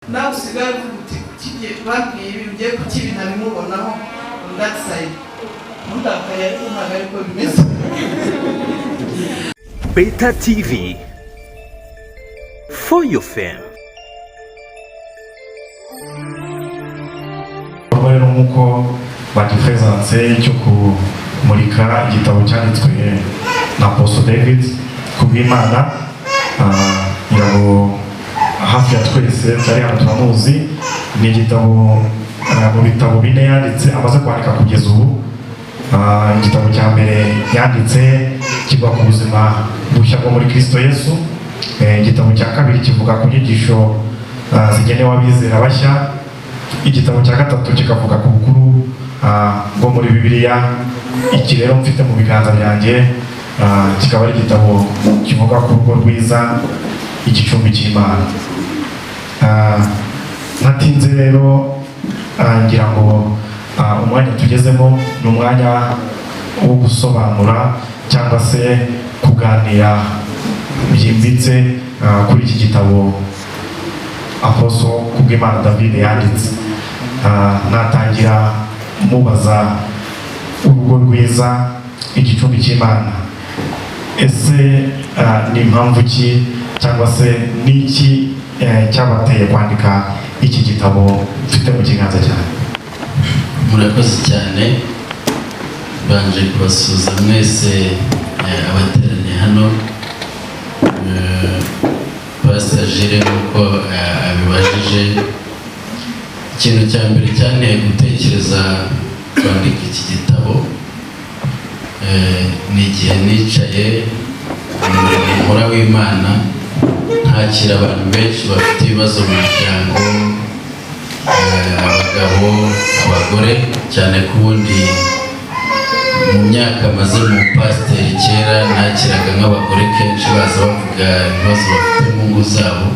Nawe usigaye uvuga uti kuki babwiye ibi, ugiye kuki ibi ntabimubonaho on that side. Ntundakaye, ariko ntabwo ariko bimeze. Beta TV for your fam. Rero nk'uko bagipresanse cyo kumurika igitabo cyanditswe na Apostle David Kubwimana, ngira ngo hafi ya twese byari hano turamuzi. Ni igitabo mu bitabo bine yanditse, amaze kwandika kugeza ubu. Igitabo cya mbere yanditse kivuga ku buzima bushya bwo muri Kristo Yesu. Igitabo cya kabiri kivuga ku nyigisho zigenewe abizera bashya. Igitabo cya gatatu kikavuga ku bukuru bwo muri Bibiliya. Iki rero mfite mu biganza byanjye kikaba ari igitabo kivuga ku rugo rwiza, igicumbi cy'Imana. Ntatinze rero, ngira ngo umwanya tugezemo ni umwanya wo gusobanura cyangwa se kuganira byimbitse kuri iki gitabo Apostle Kubwimana David yanditse. Natangira mubaza: urugo rwiza, igicumbi cy'Imana, ese ni impamvu ki cyangwa se ni iki cyabateye kwandika iki gitabo mfite mu kiganza cyanjye? Murakoze cyane. Mbanje kubasuhuza mwese abateraniye hano. Pastor Jire, nk'uko abibajije, ikintu cya mbere cyanteye gutekereza kwandika iki gitabo ni igihe nicaye mu murimo nkora w'Imana, ntakira abantu benshi bafite ibibazo mu miryango, abagabo, abagore, cyane ko ubundi mu myaka maze mu pasiteri, kera nakiraga nk'abagore kenshi baza bavuga ibibazo bafite mu ngo zabo.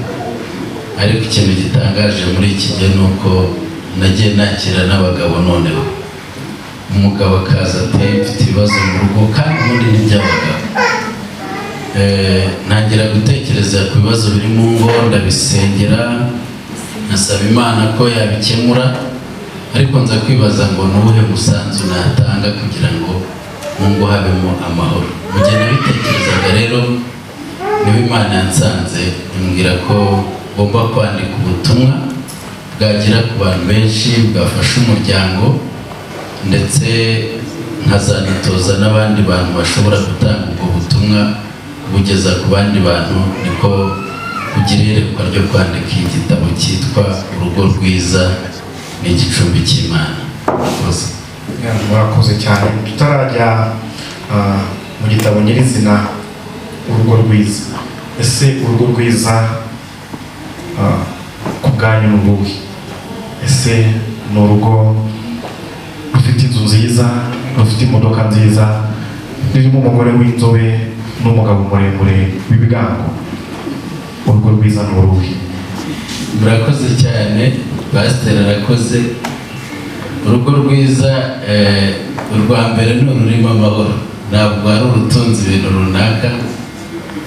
Ariko ikintu gitangaje muri iki gihe ni uko nagiye nakira n'abagabo. Noneho umugabo akaza ati: "Mfite ibibazo mu rugo," kandi ubundi ni iby'abagabo. Ntangira gutekereza ku bibazo biri mu ngo, ndabisengera, nkasaba Imana ko yabikemura. Ariko nza kwibaza ngo ni uwuhe musanzu natanga kugira ngo mu ngo habemo amahoro? Mu gihe nabitekerezaga rero, niho Imana yansanze, imbwira ko ngomba kwandika ubutumwa bwagera ku bantu benshi, bwafasha umuryango, ndetse nkazanatoza n'abandi bantu bashobora gutanga ubwo butumwa, kubugeza ku bandi bantu. Niko kugira iyerekwa ryo kwandika igitabo cyitwa "Urugo Rwiza ni Igicumbi cy'Imana". Murakoze. Murakoze cyane. Tutarajya mu gitabo nyirizina, urugo rwiza, ese urugo rwiza ku bwanyu ni uruhe? Ese ni urugo rufite inzu nziza, rufite imodoka nziza, rurimo umugore w'inzobe n'umugabo muremure w'ibigango? Urugo rwiza ni uruhe? Murakoze cyane, pasiteri arakoze. Urugo rwiza, urwa mbere ni ururimo amahoro, ntabwo ari urutunze ibintu runaka.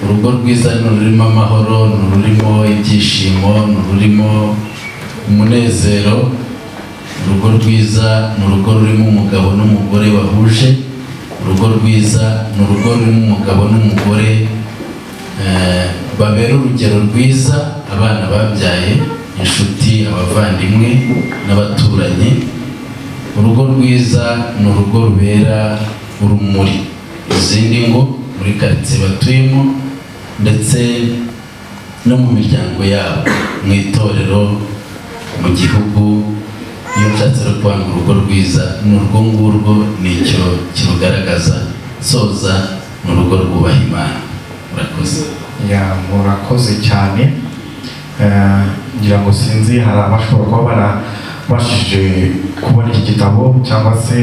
Urugo rwiza ni ururimo amahoro, ni ururimo ibyishimo, ni ururimo umunezero. Urugo rwiza ni urugo rurimo umugabo n'umugore bahuje. Urugo rwiza ni urugo rurimo umugabo n'umugore babera urugero rwiza abana babyaye, inshuti, abavandimwe n'abaturanyi. Urugo rwiza ni urugo rubera urumuri izindi ngo muri karitsiye batuyemo, ndetse no mu miryango yabo, mu itorero, mu gihugu. Iyo nshatse rero kwanga urugo rwiza, ni urwo ngurwo, ni icyo kirugaragaza. Soza, ni urugo rwubaha Imana. Murakoze. Ya, murakoze cyane. Ngira ngo sinzi, hari abashobora kuba barabashije kubona iki gitabo cyangwa se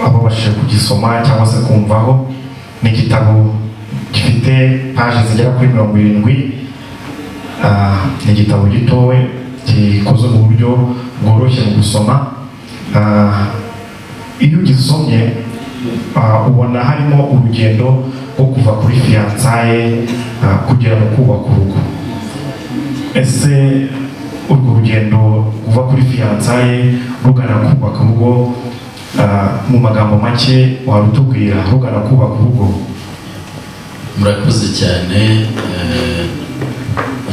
ababashije kugisoma cyangwa se kumvaho. Ni igitabo gifite paji zigera kuri 70. Ni igitabo gitowe gikoze mu buryo bworoshye mu gusoma. Iyo ugisomye ubona harimo urugendo rwo kuva kuri fiançailles kugera mu kubaka urugo. Ese urwo rugendo kuva kuri fiançailles rugana kubaka urugo, mu magambo make warutubwira rugana kubaka urugo? Murakoze cyane.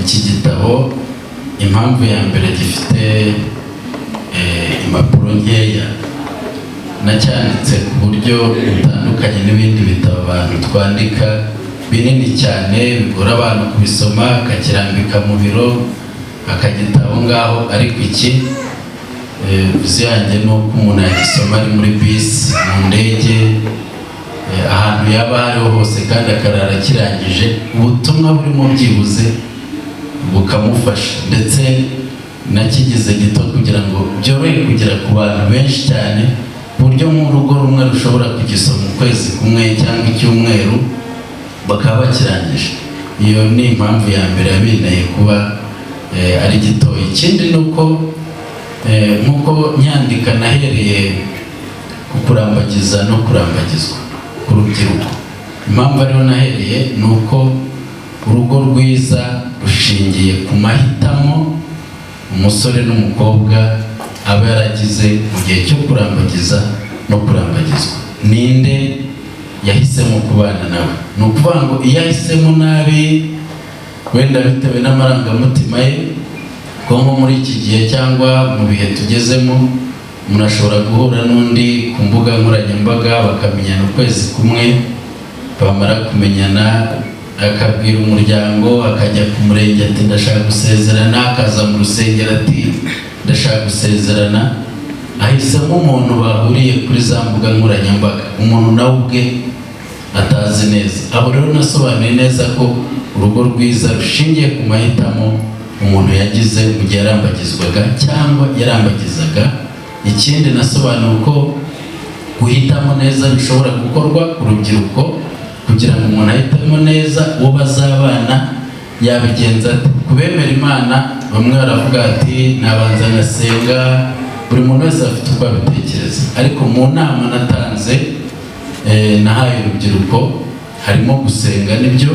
Iki gitabo, impamvu ya mbere gifite impapuro nkeya, nacyanditse ku buryo butandukanye n'ibindi bitabo abantu twandika binini cyane bigora abantu kubisoma, akakirambika mu biro akagita aho ngaho. Ariko iki, vision yanjye ni uko umuntu yagisoma ari muri bisi, mu ndege, ahantu yaba ariho hose, kandi akarara akirangije, ubutumwa burimo byibuze bukamufasha. Ndetse nakigize gito kugira ngo byorohe kugera ku bantu benshi cyane, ku buryo nk'urugo rumwe rushobora kugisoma ukwezi kumwe cyangwa icyumweru bakaba bakirangije. Iyo ni impamvu ya mbere yabinteye kuba ari gitoya. Ikindi ni uko nk'uko nyandika nahereye ku kurambagiza no kurambagizwa ku rubyiruko. Impamvu ariho nahereye ni uko urugo rwiza rushingiye ku mahitamo umusore n'umukobwa aba yaragize mu gihe cyo kurambagiza no kurambagizwa. Ninde yahisemo kubana nawe? Ni ukuvuga ngo iyo ahisemo nabi, wenda bitewe n'amarangamutima ye, ko nko muri iki gihe cyangwa mu bihe tugezemo, umuntu ashobora guhura n'undi ku mbuga nkoranyambaga bakamenyana ukwezi kumwe, bamara kumenyana akabwira umuryango, akajya ku murenge ati: "Ndashaka gusezerana", akaza mu rusengero ati: "Ndashaka gusezerana". Ahisemo umuntu bahuriye kuri za mbuga nkoranyambaga, umuntu nawe ubwe atazi neza. Aho rero nasobanuye neza ko urugo rwiza rushingiye ku mahitamo umuntu yagize mu gihe yarambagizwaga cyangwa yarambagizaga. Ikindi nasobanuye uko guhitamo neza bishobora gukorwa ku rubyiruko. Kugira ngo umuntu ahitemo neza uwo bazabana, yabigenza ate? Ku bemera Imana, bamwe baravuga ati: "Nabanza ngasenga." Buri muntu wese afite uko abitekereza, ariko mu nama natanze, nahaye urubyiruko, harimo gusenga nibyo,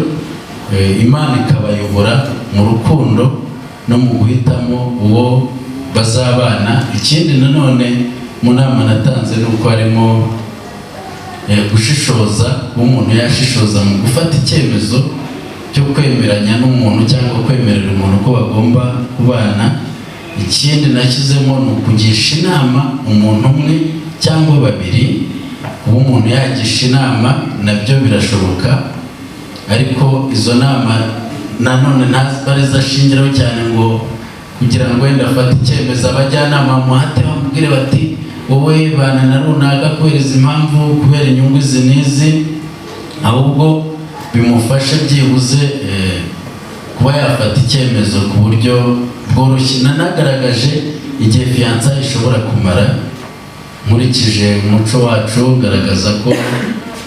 Imana ikabayobora mu rukundo no mu guhitamo uwo bazabana. Ikindi nanone mu nama natanze ni uko harimo gushishoza, kuba umuntu yashishoza mu gufata icyemezo cyo kwemeranya n'umuntu cyangwa kwemerera umuntu ko bagomba kubana. Ikindi nashyizemo ni ukugisha inama umuntu umwe cyangwa babiri. Kuba umuntu yagisha inama nabyo birashoboka, ariko izo nama nanone ntabwo ashingiraho cyane ngo kugira ngo wenda afate icyemezo. Abajyanama bamuhate, bamubwire bati: "Wowe bana na runaka kubera izi mpamvu, kubera inyungu izi n'izi", ahubwo bimufashe byibuze kuba yafata icyemezo ku buryo bworoshye. Nanagaragaje igihe fiançailles ishobora kumara. Nkurikije umuco wacu, garagaza ko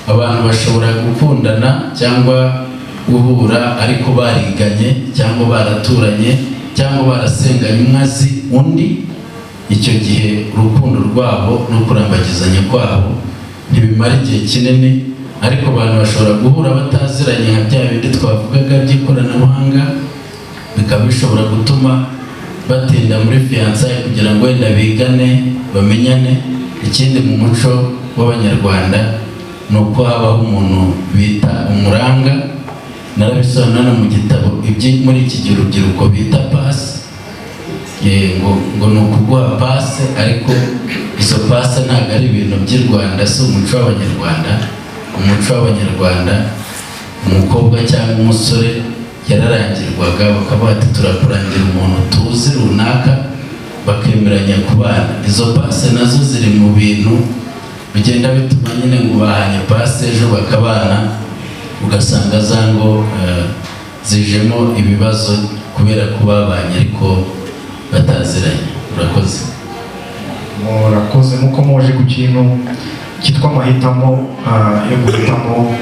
abantu bashobora gukundana cyangwa guhura ariko bariganye cyangwa baraturanye cyangwa barasenganye, umwe azi undi. Icyo gihe urukundo rwabo no kurambagizanya kwabo ntibimara igihe kinini. Ariko abantu bashobora guhura bataziranye, nka bya bindi twavugaga by'ikoranabuhanga, bikaba bishobora gutuma batinda muri fiançailles kugira ngo wenda bigane, bamenyane. Ikindi mu muco w'Abanyarwanda ni uko habaho umuntu bita umuranga. Narabisobanura no mu gitabo, ibyo muri iki gihe urubyiruko bita passe, ngo ni ukuguha passe, ariko izo passe ntabwo ari ibintu by'i Rwanda, si umuco w'Abanyarwanda. Umuco w'Abanyarwanda, umukobwa cyangwa umusore yararangirwaga, bakavuga ati: "Turakurangira umuntu tuzi runaka", bakemeranya kubana. Izo passe nazo ziri mu bintu bigenda bituma nyine ngo bahanye passe, ejo bakabana, ugasanga za ngo zijemo ibibazo kubera ko babanye ariko bataziranye. Urakoze. Murakoze. Nk'uko muje ku kintu cyitwa amahitamo, yo guhitamo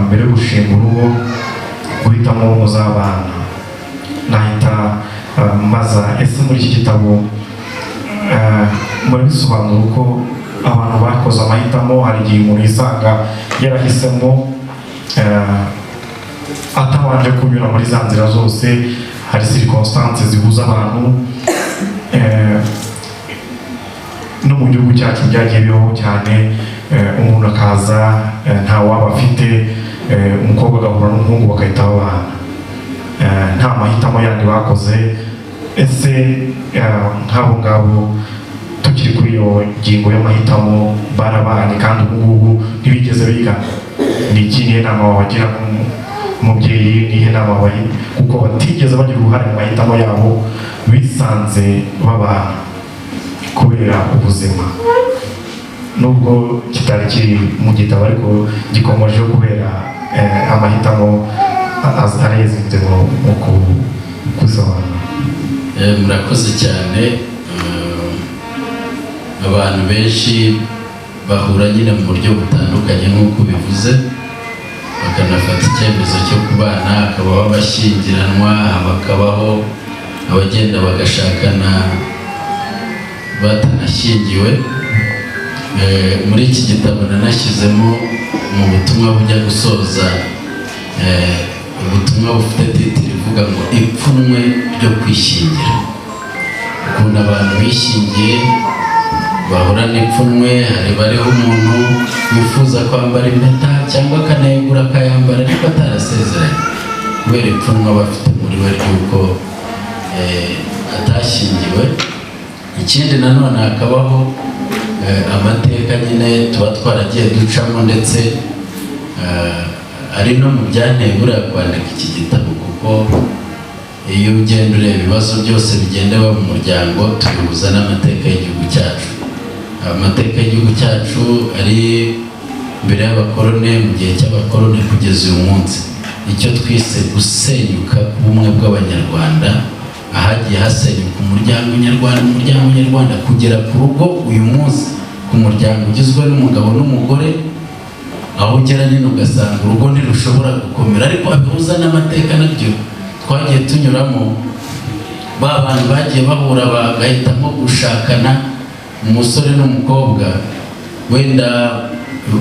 mbere yo gushinga urugo, guhitamo uwo muzabana, nahita mbaza: ese muri iki gitabo murabisobanura uko abantu bakoze amahitamo? Hari igihe umuntu yisanga yarahisemo atabanje kunyura muri za nzira zose. Hari circonstances zihuza abantu, no mu gihugu cyacu byagiye bibaho cyane. Umuntu akaza, nta waba afite, umukobwa agahura n'umuhungu bagahita babana, nta mahitamo yandi bakoze. Ese nk'abo ngabo, tukiri kuri iyo ngingo y'amahitamo, barabanye kandi ubu ngubu ntibigeze bigana, ni iki, nihe nama wabagira nk'umubyeyi, nihe nama wabaha kuko batigeze bagira uruhare mu mahitamo yabo, bisanze babana kubera ubuzima? Nubwo kitari kiri mu gitabo, ariko gikomojeho kubera amahitamo arezinze mu kubisobanura. Murakoze cyane. Abantu benshi bahura nyine mu buryo butandukanye nk'uko bivuze, bakanafata icyemezo cyo kubana, hakabaho abashyingiranwa, bakabaho abagenda bagashakana batanashyingiwe. Muri iki gitabo nanashyizemo mu butumwa bujya gusoza, ubutumwa bufite titre ivuga ngo "Ipfunwe ryo kwishyingira", ukuntu abantu bishingiye bahura n'ipfunwe. Hari bariho umuntu wifuza kwambara impeta cyangwa akanayigura akayambara ariko atarasezeranye, kubera ipfunwe aba afite muri we ry'uko atashyingiwe. Ikindi nanone hakabaho amateka nyine tuba twaragiye ducamo, ndetse ari no mu byanteye buriya kwandika iki gitabo, kuko iyo ugenda ureba ibibazo byose bigenda biba mu muryango, tubihuza n'amateka y'igihugu cyacu. Amateka y'igihugu cyacu ari mbere y'abakorone, mu gihe cy'abakorone, kugeza uyu munsi, icyo twise gusenyuka k'ubumwe bw'Abanyarwanda, ahagiye hasenyuka umuryango nyarwanda, umuryango nyarwanda kugera ku rugo uyu munsi, ku muryango ugizwe n'umugabo n'umugore, aho ugera nyine ugasanga urugo ntirushobora gukomera. Ariko abihuza n'amateka nabyo twagiye tunyuramo, ba bantu bagiye bahura bagahitamo gushakana, umusore n'umukobwa wenda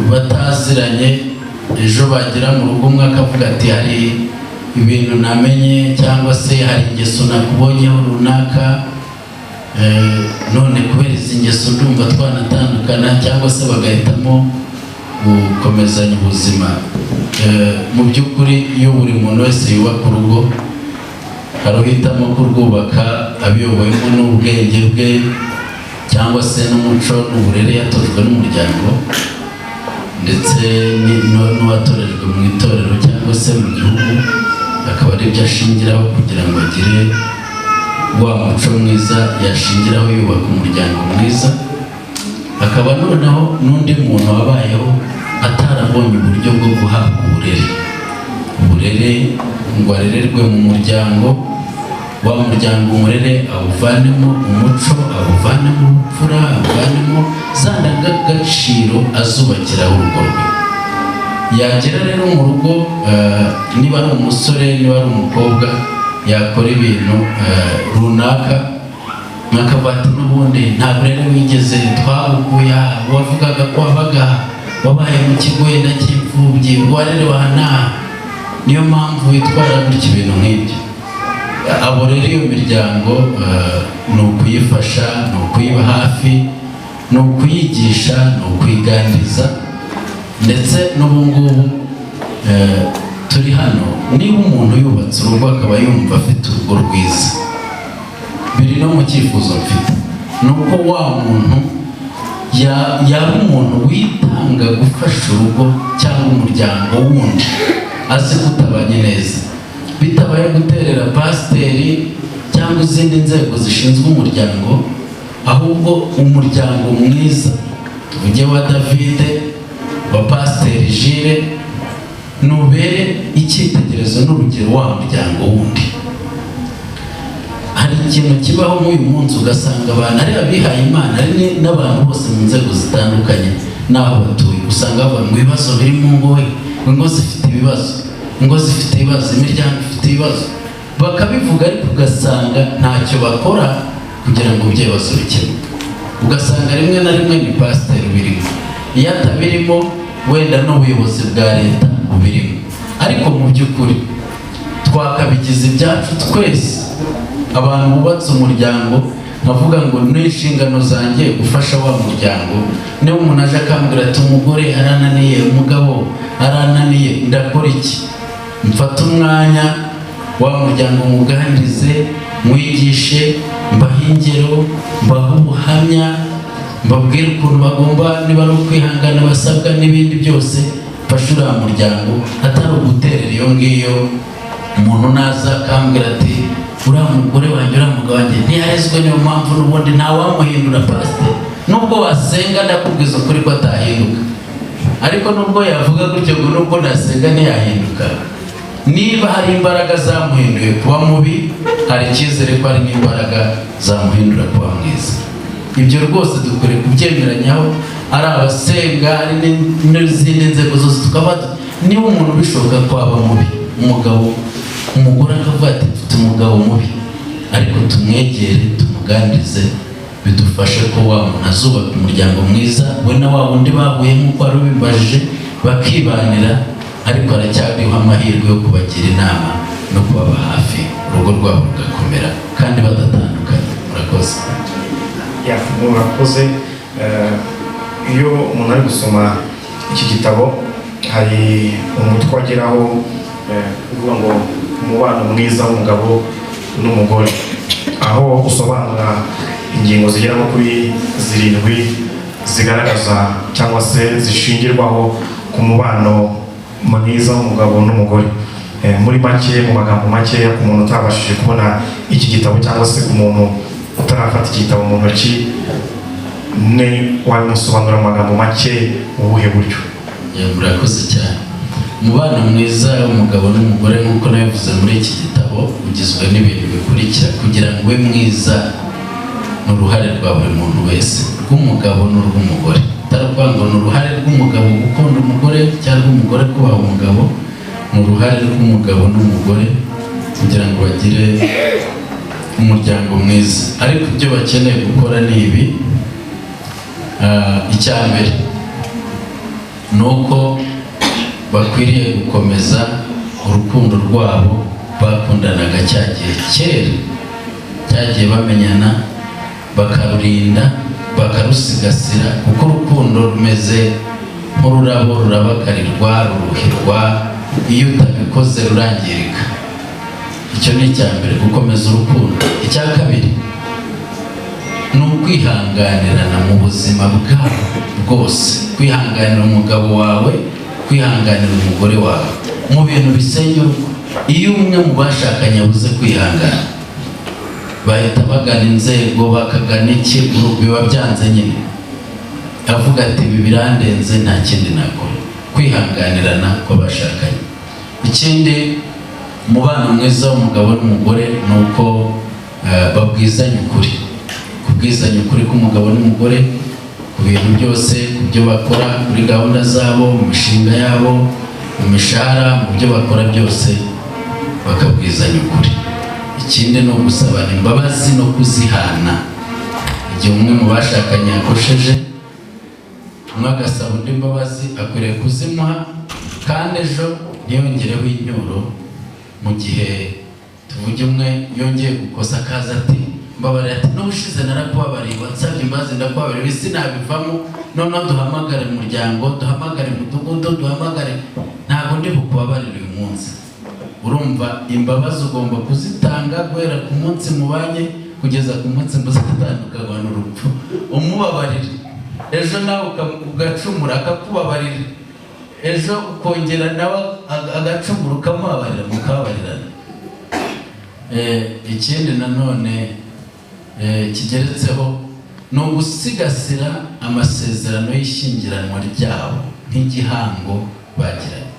bataziranye, ejo bagera mu rugo umwe akavuga ati: "Hari ibintu namenye", cyangwa se "Hari ingeso nakubonyeho runaka, none kubera izi ngeso ndumva twanatandukana", cyangwa se bagahitamo gukomezanya ubuzima. Mu by'ukuri, iyo buri muntu wese yubaka urugo, hari uhitamo kurwubaka abiyobowemo n'ubwenge bwe cyangwa se n'umuco n'uburere yatojwe n'umuryango, ndetse n'uwatorejwe mu itorero cyangwa se mu gihugu, akaba ari byo ashingiraho kugira ngo agire wa muco mwiza yashingiraho yubaka umuryango mwiza. Hakaba noneho n'undi muntu wabayeho atarabonye uburyo bwo guhabwa uburere, uburere ngo arererwe mu muryango, wa muryango umurere awuvanemo umuco, awuvanemo ubupfura, awuvanemo za ndangagaciro azubakiraho urugo rwe. Yagera rero mu rugo, niba ari umusore, niba ari umukobwa, yakora ibintu runaka, mwakavuga ati: "N'ubundi nta burere wigeze, twagukuye aha, wavugaga ko wabaga aha, wabaye mu kigo wenda cy'imfubyi, warerewe aha n'aha, niyo mpamvu witwara gutya", ibintu nk'ibyo. Abo rero, iyo miryango ni ukuyifasha, ni ukuyiba hafi, ni ukuyigisha, ni ukuyiganiriza. Ndetse n'ubu ngubu turi hano, niba umuntu yubatse urugo akaba yumva afite urugo rwiza, biri no mu cyifuzo mfite, ni uko wa muntu yaba umuntu witanga gufasha urugo cyangwa umuryango wundi azi ko utabanye neza, bitabaye guterera pasiteri cyangwa izindi nzego zishinzwe umuryango, ahubwo umuryango mwiza, tuvuge wa Davide, wa Pasiteri Jire, nubere icyitegererezo n'urugero wa muryango wundi. Hari ikintu kibaho nk'uyu munsi, ugasanga abantu ari abihaye Imana, ari n'abantu bose mu nzego zitandukanye n'aho batuye, usanga bavuga ngo ibibazo biri mu ngo, we ingo zifite ibibazo, ingo zifite ibibazo, imiryango ifite ibibazo, bakabivuga, ariko ugasanga ntacyo bakora kugira ngo ibyo bibazo bikemuke. Ugasanga rimwe na rimwe ni pasiteri ubirimo, iyo atabirimo wenda n'ubuyobozi bwa leta bubirimo. Ariko mu by'ukuri Twakabigize ibyacu twese, abantu bubatse umuryango, nkavuga ngo ni inshingano zanjye gufasha wa muryango. Niba umuntu aje akambwira ati: "Umugore arananiye, umugabo arananiye, ndakora iki?" Mfate umwanya wa muryango, muganirize, mwigishe, mbahe ingero, mbahe ubuhamya, mbabwire ukuntu bagomba, niba ari ukwihangana basabwa n'ibindi byose. Mfashe uriya muryango, atari uguterera iyo ngiyo. Umuntu naza akambwira ati: "Uriya mugore wanjye, uriya mugabo wanjye ntiyarezwe, niyo mpamvu n'ubundi ntawamuhindura, pasiteri, nubwo wasenga ndakubwiza ukuri ko atahinduka." Ariko nubwo yavuga gutyo ngo nubwo nasenga ntiyahinduka, niba hari imbaraga zamuhinduye kuba mubi, hari icyizere ko hari n'imbaraga zamuhindura kuba mwiza. Ibyo rwose dukwiriye kubyemeranyaho, ari abasenga, ari n'izindi nzego zose, tukaba niba umuntu bishoboka ko aba mubi, umugabo, umugore akavuga ati: "Mfite umugabo mubi," ariko tumwegere, tumuganirize, bidufashe ko wa muntu azubaka umuryango mwiza, we na wa wundi bahuye nk'uko wari ubibajije, bakibanira. Ariko aracyariho amahirwe yo kubagira inama no kubaba hafi, urugo rwabo rugakomera kandi badatandukanye. Murakoze. Ya, murakoze. Iyo umuntu ari gusoma iki gitabo, hari umutwe ageraho uvuga ngo "Umubano mwiza w'umugabo n'umugore", aho usobanura ingingo zigera nko kuri zirindwi zigaragaza cyangwa se zishingirwaho ku mubano mwiza w'umugabo n'umugore. Muri make, mu magambo makeya, ku muntu utabashije kubona iki gitabo cyangwa se ku muntu utarafata igitabo mu ntoki, ni wabimusobanura mu magambo make mu buhe buryo? Ya, murakoze cyane. Umubano mwiza w'umugabo n'umugore, nk'uko nabivuze muri iki gitabo, ugizwe n'ibintu bikurikira. Kugira ngo ube mwiza ni uruhare rwa buri muntu wese, rw'umugabo n'urw'umugore. Atari ukuvuga ngo ni uruhare rw'umugabo gukunda umugore cyangwa rw'umugore kubaha umugabo, ni uruhare rw'umugabo n'umugore kugira ngo bagire umuryango mwiza. Ariko ibyo bakeneye gukora ni ibi. Icya mbere ni uko bakwiriye gukomeza urukundo rwabo bakundanaga cya gihe kera, cyagiye bamenyana, bakarurinda, bakarusigasira, kuko urukundo rumeze nk'ururabo, rurabagarirwa, ruruhirwa. Iyo utabikoze rurangirika. Icyo ni icya mbere, gukomeza urukundo. Icya kabiri ni ukwihanganirana mu buzima bwabo bwose, kwihanganira umugabo wawe, kwihanganira umugore wawe mu bintu bisenya urugo. Iyo umwe mu bashakanye abuze kwihangana, bahita bagana inzego, bakagana iki, biba byanze nyine. Avuga ati: "Ibi birandenze, nta kindi nakora." Kwihanganirana kw'abashakanye. Ikindi, umubano mwiza w'umugabo n'umugore ni uko babwizanya ukuri. Kubwizanya ukuri k'umugabo n'umugore ku bintu byose, ku byo bakora, kuri gahunda zabo, mu mishinga yabo, mu mishahara, mu byo bakora byose, bakabwizanya ukuri. Ikindi ni ugusabana imbabazi no kuzihana. Igihe umwe mu bashakanye yakosheje, umwe agasaba undi imbabazi, akwiriye kuzimuha, kandi ejo ntiyongereho incyuro. Mu gihe tuvuge umwe yongeye gukosa, akaza ati: "Mbabarira," ati: "N'ubushize narakubabariye, wansabye imbabazi ndakubabariye, ibi sinabivamo, noneho duhamagare umuryango, duhamagare umudugudu, duhamagare, ntabwo ndi bukubabarire uyu munsi." Urumva, imbabazi ugomba kuzitanga guhera ku munsi mubanye kugeza ku munsi muzatandukanywa n'urupfu. Umubabarire, ejo nawe ugacumura, akakubabarira, ejo ukongera nawe agacumura, ukamubabarira, mukababarirana. Ikindi nanone kigeretseho ni ugusigasira amasezerano y'ishyingiranwa ryabo nk'igihango bagiranye.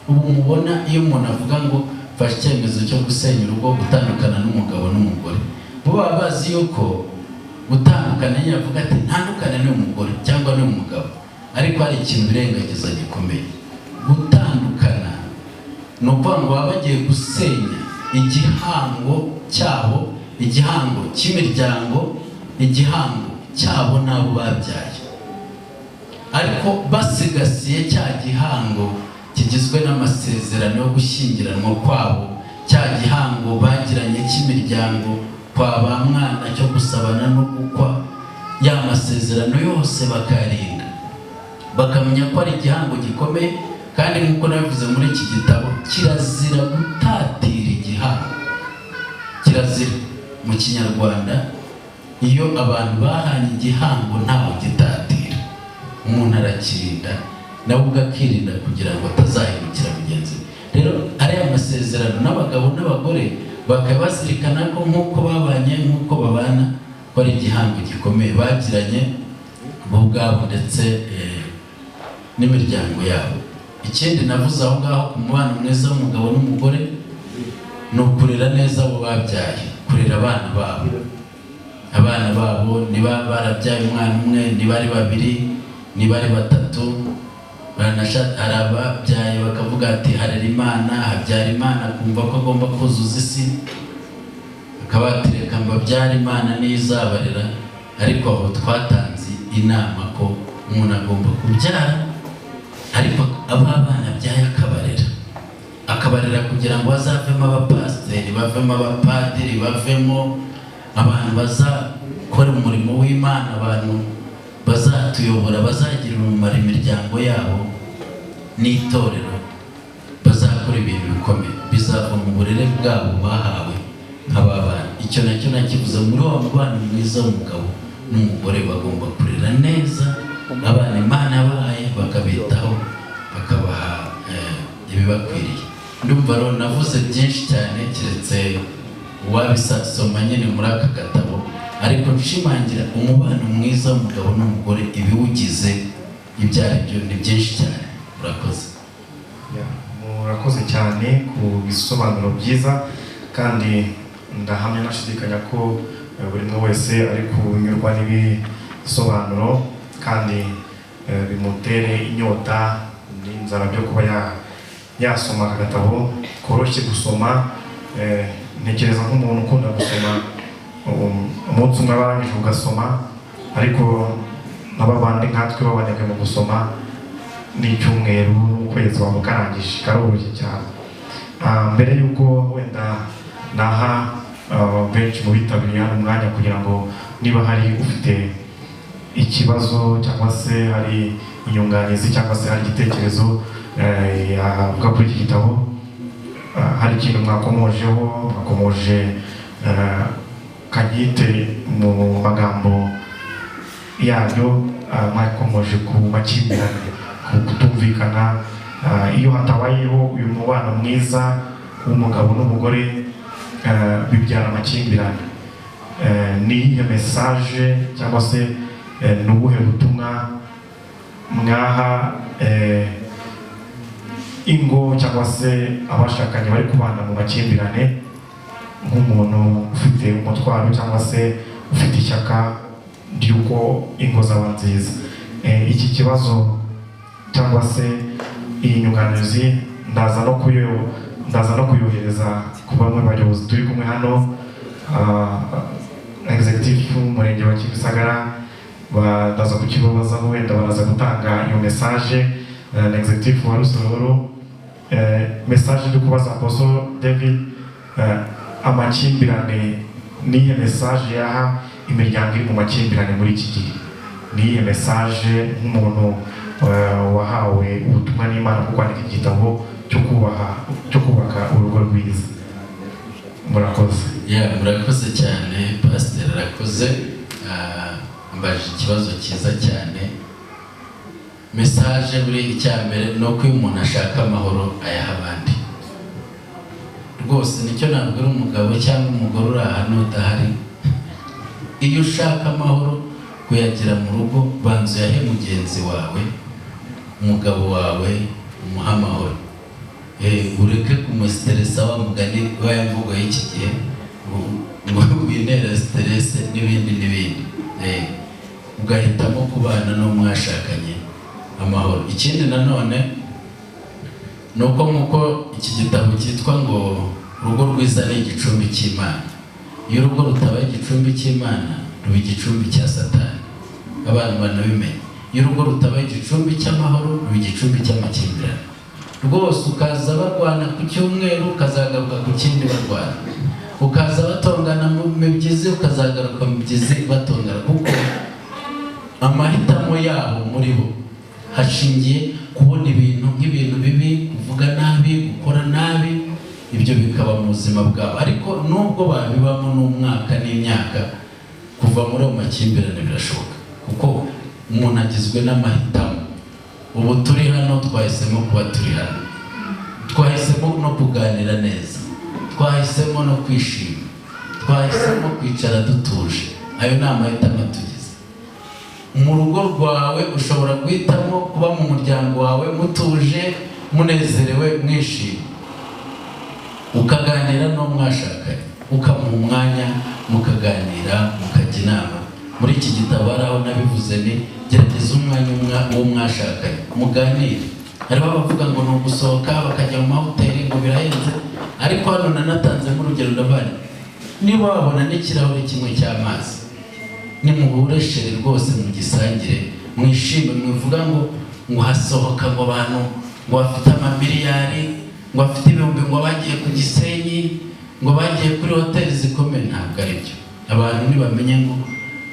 Ubu mubona iyo umuntu avuga ngo mfashe icyemezo cyo gusenya urugo, gutandukana n'umugabo n'umugore, bo baba bazi yuko gutandukana nyine avuga ati ntandukane n'uyu mugore cyangwa n'uyu mugabo. Ariko hari ikintu birengagiza gikomeye. Gutandukana ni ukuvuga ngo baba bagiye gusenya igihango cyabo, igihango cy'imiryango, igihango cyabo n'abo babyaye, ariko basigasiye cya gihango kigizwe n'amasezerano yo gushyingiranwa kwabo. Cya gihango bagiranye cy'imiryango kwa ba mwana cyo gusabana no gukwa, ya masezerano yose bakayarinda, bakamenya ko ari igihango gikomeye. Kandi nk'uko nabivuze muri iki gitabo, kirazira gutatira igihango, kirazira mu Kinyarwanda. Iyo abantu bahanye igihango ntawe gitatira, umuntu arakirinda, nawe ubwe akirinda kugira ngo atazahemukira mugenzi we. Rero ariya masezerano n'abagabo n'abagore bakaba bazirikana ko nk'uko babanye, nk'uko babana, ko ari igihango gikomeye bagiranye bo ubwabo ndetse n'imiryango yabo. Ikindi navuze aho ngaho ku mubano mwiza w'umugabo n'umugore ni ukurera neza abo babyaye, kurera abana babo. Abana babo niba barabyaye umwana umwe, niba ari babiri, niba ari batatu, hari ababyaye bakavuga ati harera Imana, habyara Imana, akumva ko agomba kuzuza isi, akaba ati reka mbabyare Imana niyo izabarera. Ariko aho twatanze inama ko umuntu agomba kubyara, ariko aba bana abyaye akabarera, akabarera kugira ngo bazavemo abapasiteri, bavemo abapadiri, bavemo abantu bazakora umurimo w'Imana, abantu bazatuyobora, bazagirira umumaro imiryango yabo n'itorero, bazakora ibintu bikomeye bizava mu burere bwabo bahawe nk'aba bana. Icyo nacyo nakivuze muri wa mubano mwiza w'umugabo n'umugore, bagomba kurera neza abana Imana yabahaye, bakabitaho, bakabaha ibibakwiriye. Ndumva rero navuze byinshi cyane, keretse uwabisoma nyine muri aka gatabo, ariko nshimangira umubano mwiza w'umugabo n'umugore, ibiwugize ibyo ari byo ni byinshi cyane. Murakoze. Murakoze cyane ku bisobanuro byiza, kandi ndahamya nashidikanya ko buri umwe wese ari kunyurwa n'ibisobanuro kandi bimutere inyota n'inzara byo kuba yasoma aka gatabo koroshye gusoma. Ntekereza nk'umuntu ukunda gusoma, umunsi umwe abarangije kugasoma, ariko n'abandi nkatwe babanebwe mu gusoma n'icyumweru ukwezi waba ukarangije, karoroshye cyane. Mbere y'uko wenda naha benshi mu bitabiriye hano umwanya kugira ngo niba hari ufite ikibazo cyangwa se hari inyunganizi cyangwa se hari igitekerezo yavuga kuri iki gitabo, hari ikintu mwakomojeho, mwakomoje kanyite mu magambo yaryo, mwakomoje ku makimbirane, ku kutumvikana. Iyo hatabayeho uyu mubano mwiza w'umugabo n'umugore, bibyara amakimbirane. Ni iyihe message cyangwa se ni ubuhe butumwa mwaha ingo cyangwa se abashakanye bari kubana mu makimbirane, nk'umuntu ufite umutwaro cyangwa se ufite ishyaka ry'uko ingo zaba nziza? Iki kibazo cyangwa se iyi nyunganizi ndaza no kuyohereza ku bamwe bayobozi turi kumwe hano, executive w'umurenge wa Kimisagara, ndaza kukibabazaho, wenda baraza gutanga iyo message, na executive wa Rusororo. Message ndi kubaza Apostle David, amakimbirane, niyihe message yaha imiryango iri mu makimbirane muri iki gihe? Niyihe message nk'umuntu wahawe ubutumwa n'Imana bwo kwandika igitabo cyo kubaka urugo rwiza? Murakoze. Murakoze cyane, pasiteri arakoze, ambajije ikibazo cyiza cyane. Message buri icya mbere ni uko iyo umuntu ashaka amahoro ayaha abandi. Rwose nicyo nabwira umugabo cyangwa umugore uri aha n'udahari, iyo ushaka amahoro kuyagira mu rugo, banza uyahe mugenzi wawe, umugabo wawe umuhe amahoro. Ureke kumustressa wa mugani wa mvugo y'iki gihe ngo winera stress n'ibindi n'ibindi. Ugahitamo kubana n'uwo mwashakanye amahoro. Ikindi nanone ni uko nk'uko iki gitabo cyitwa ngo urugo rwiza ni igicumbi cy'Imana, iyo urugo rutabaye igicumbi cy'Imana ruba igicumbi cya Satani, abantu banabimenya. Iyo urugo rutabaye igicumbi cy'amahoro ruba igicumbi cy'amakimbirane. Rwose ukaza barwana ku cyumweru, ukazagaruka ku kindi barwana, ukaza batongana mu mibyizi, ukazagaruka mu mibyizi batongana, kuko amahitamo yabo muri bo hashingiye kubona ibintu nk'ibintu bibi, kuvuga nabi, gukora nabi, ibyo bikaba mu buzima bwabo. Ariko nubwo babibamo n'umwaka n'imyaka, kuva muri ayo makimbirane birashoboka, kuko umuntu agizwe n'amahitamo. Ubu turi hano, twahisemo kuba turi hano, twahisemo no kuganira neza, twahisemo no kwishima, twahisemo kwicara dutuje. Ayo ni amahitamo atugize. Mu rugo rwawe ushobora guhitamo kuba mu muryango wawe mutuje, munezerewe, mwishimye, ukaganira n'uwo mwashakanye, ukamuha umwanya, mukaganira, mukajya inama. Muri iki gitabo hari aho nabivuze, ni gerageza umwanya uwo mwashakanye muganire. Hariho abavuga ngo ni ugusohoka bakajya mu mahoteli, ngo birahenze, ariko hano nanatanzemo urugero, ndabana niba wabona n'ikirahure kimwe cy'amazi, nimuhure chéri rwose mugisangire, mwishime. Mwivuga ngo hasohoka ngo abantu ngo bafite amamiliyari, ngo bafite ibihumbi, ngo bagiye ku Gisenyi, ngo bagiye kuri hoteli zikomeye. Ntabwo ari byo. Abantu ntibamenye ngo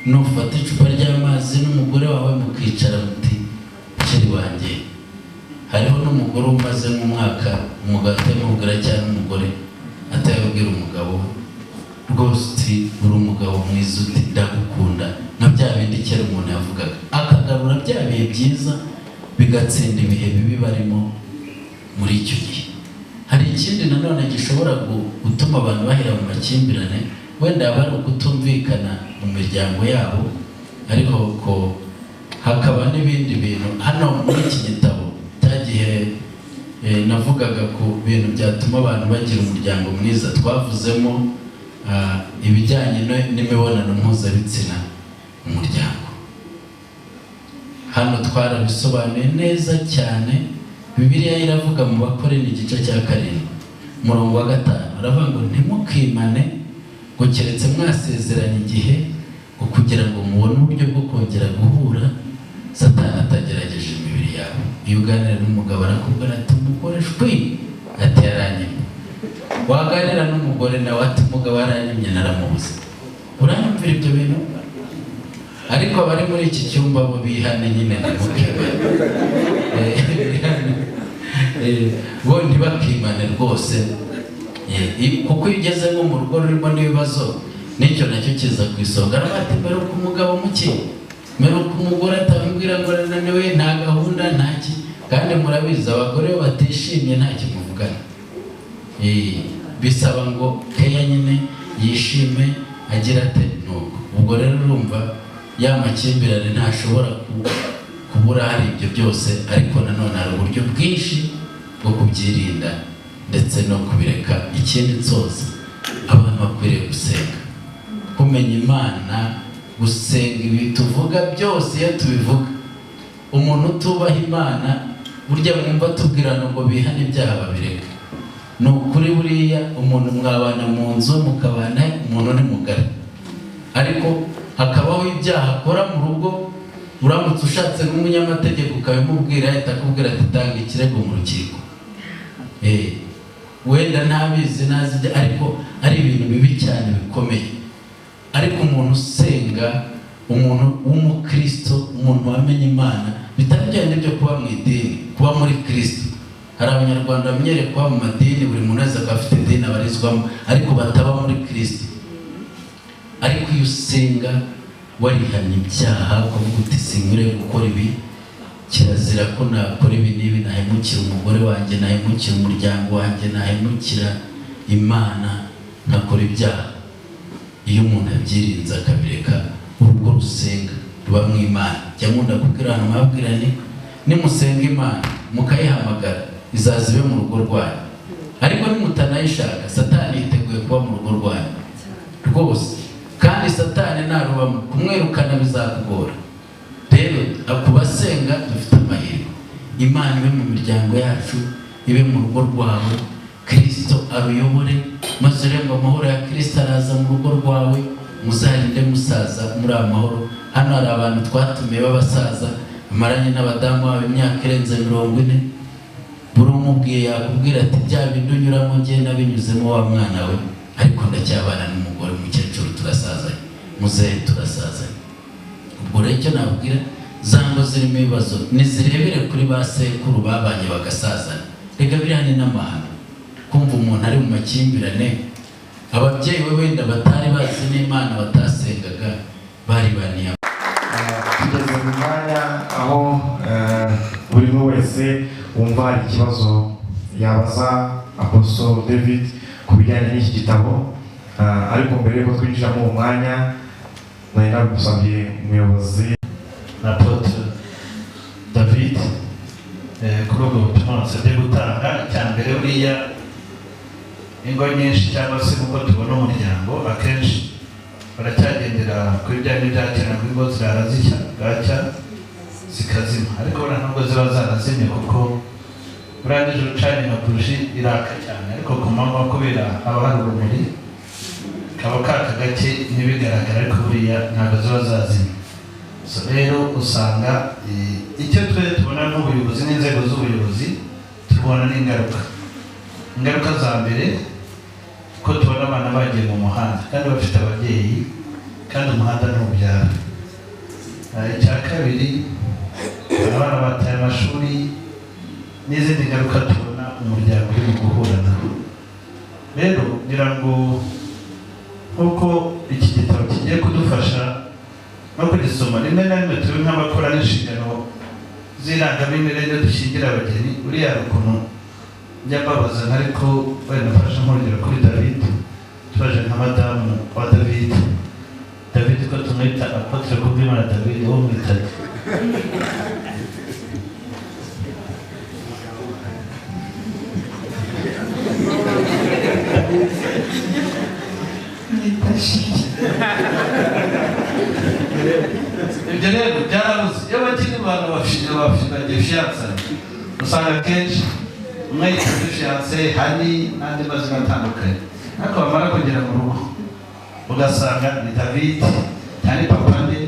nufata icupa ry'amazi n'umugore wawe mukicara muti: "Chéri wanjye." Hariho n'umugore umaze nk'umwaka umugabo atamubwira, cyangwa umugore atayabwira umugabo we rwose, uti: "Uri umugabo mwiza," uti: "Ndagukunda," nka bya bindi kera umuntu yavugaga, akagarura bya bihe byiza, bigatsinda ibihe bibi barimo muri icyo gihe. Hari ikindi nanone gishobora gutuma abantu bahera mu makimbirane, wenda haba ari ukutumvikana mu miryango yabo, ariko ko hakaba n'ibindi bintu. Hano muri iki gitabo cyagihe navugaga ku bintu byatuma abantu bagira umuryango mwiza, twavuzemo ibijyanye n'imibonano mpuzabitsina mu muryango. Hano twarabisobanuye neza cyane. Bibiliya iravuga mu Bakorinto igice cya 7, umurongo wa 5, aravuga ngo: "Ntimukimane ngo keretse mwasezeranye igihe, ngo kugira ngo mubone uburyo bwo kongera guhura, Satani atagerageje imibiri yawe." Iyo uganira n'umugabo arakubwira ati: "Umugore shwi," ati: "Yaranyimye." Waganira n'umugore nawe ati: "Umugabo yaranyimye, naramubuze." Uranyumvira ibyo bintu? Ariko abari muri iki cyumba bo bihane nyine, ntimukimane. Bihane. Bo ntibakimane rwose. Kuko iyo ugeze nko mu rugo rurimo n'ibibazo, n'icyo nacyo kiza ku isonga. Aravuga ati: "Mperuka umugabo muke, mperuka umugore atamubwira ngo arananiwe, nta gahunda, nta ki." Kandi murabizi, abagore iyo batishimye nta kimuvugana. Bisaba ngo keya nyine yishime, agira ate, nuko ubwo rero urumva ya makimbirane ntashobora kubura, hari ibyo byose. Ariko nanone hari uburyo bwinshi bwo kubyirinda ndetse no kubireka. Ikindi nsoza, abantu bakwiriye gusenga, kumenya Imana, gusenga. Ibi tuvuga byose iyo tubivuga, umuntu utubaha Imana, burya mwumva tubwirana ngo bihane ibyaha babireka, ni ukuri. Buriya umuntu mwabana mu nzu, mukabana, umuntu ni mugari, ariko hakabaho ibyaha akora mu rugo. Uramutse ushatse nk'umunyamategeko ukabimubwira, ahita akubwira ati: "Tanga ikirego mu rukiko." Wenda ntabizi, ntazi ibyo, ariko ari ibintu bibi cyane bikomeye. Ariko umuntu usenga, umuntu w'umukristo, umuntu wamenye Imana, bitari bya bindi byo kuba mu idini, kuba muri Kristo. Hari Abanyarwanda bamenyereye kuba mu madini, buri muntu wese akaba afite idini abarizwamo, ariko bataba muri Kristo. Ariko iyo usenga, warihannye ibyaha, ukavuga uti: "Sinkwiriye gukora ibi, kirazira ko nakora ibi n'ibi, nahemukira umugore wanjye, nahemukira umuryango wanjye, nahemukira Imana, nkakora ibyaha." Iyo umuntu abyirinze akabireka, urugo rusenga ruba mu Imana. Jya nkunda kubwira abantu, mwabwira ni nimusenga Imana mukayihamagara, izaza ibe mu rugo rwanyu. Ariko nimutanayishaka, Satani yiteguye kuba mu rugo rwanyu rwose, kandi Satani narubamo kumwirukana bizakugora. Rero ku basenga dufite amahirwe. Imana ibe mu miryango yacu, ibe mu rugo rwawe, Kirisito aruyobore, maze urembo amahoro ya Kirisito araza mu rugo rwawe, muzarinde musaza muri amahoro. Hano hari abantu twatumiye b'abasaza bamaranye n'abadamu babo imyaka irenze 40. Buri umubwiye yakubwira ati: "Bya bindi unyuramo ngenda binyuzemo, wa mwana we, ariko ndacyabana n'umugore, umukecuru turasazanye, muzehe turasazanye." Ubwo rero icyo nabwira za ngo zirimo ibibazo, nizirebere kuri ba sekuru babanye bagasazana. Reka biriya ni n'amahano kumva umuntu ari mu makimbirane, ababyeyi we wenda batari bazi n'Imana, batasengaga, baribaniye. Tugeze mu mwanya aho buri umwe wese wumva hari ikibazo yabaza Apostle David ku bijyanye n'iki gitabo. Ariko mbere yuko twinjira muri uwo mwanya, nari nagusabye umuyobozi na Apôtre David kuri ubwo butumwa basabye gutanga. Icya mbere, buriya ingo nyinshi cyangwa se nk'uko tubona umuryango, akenshi baracyagendera kuri bya bindi bya kera ngo ingo zirara zishya, bwacya zikazima. Ariko buriya nubwo ziba zarazimye, kuko buriya nijoro ucanye nka buji iraka cyane, ariko ku manywa kubera haba hari urumuri kaba kaka gake ntibigaragara, ariko buriya ntabwo ziba zazimye. So rero usanga icyo twe tubona nk'ubuyobozi n'inzego z'ubuyobozi, tubona n'ingaruka. Ingaruka za mbere ko tubona abana bagiye mu muhanda kandi bafite ababyeyi, kandi umuhanda ntubyara. Icya kabiri, abana bataye amashuri n'izindi ngaruka tubona umuryango uri mu guhura nawo. Rero ngira ngo nk'uko iki gitabo kigiye kudufasha no kugisoma, rimwe na rimwe tube nk'abakora n'inshingano z'irangamimerere iyo dushyingira abageni. Uriya hari ukuntu njya mbabaza, ariko wenda mfashe nk'urugero kuri David, tubaje nka madamu wa David, David ko tumwita Apôtre Kubwimana David, wowe mwita nde? Mwita chéri. Ibyo rero byarabuze. Iyo bakiri abantu bafite bagiye fiançailles, usanga akenshi umwe yitwa fiancé, hari n'andi mazina atandukanye, ariko bamara kugera mu rugo ugasanga ni David cyane, papa nde,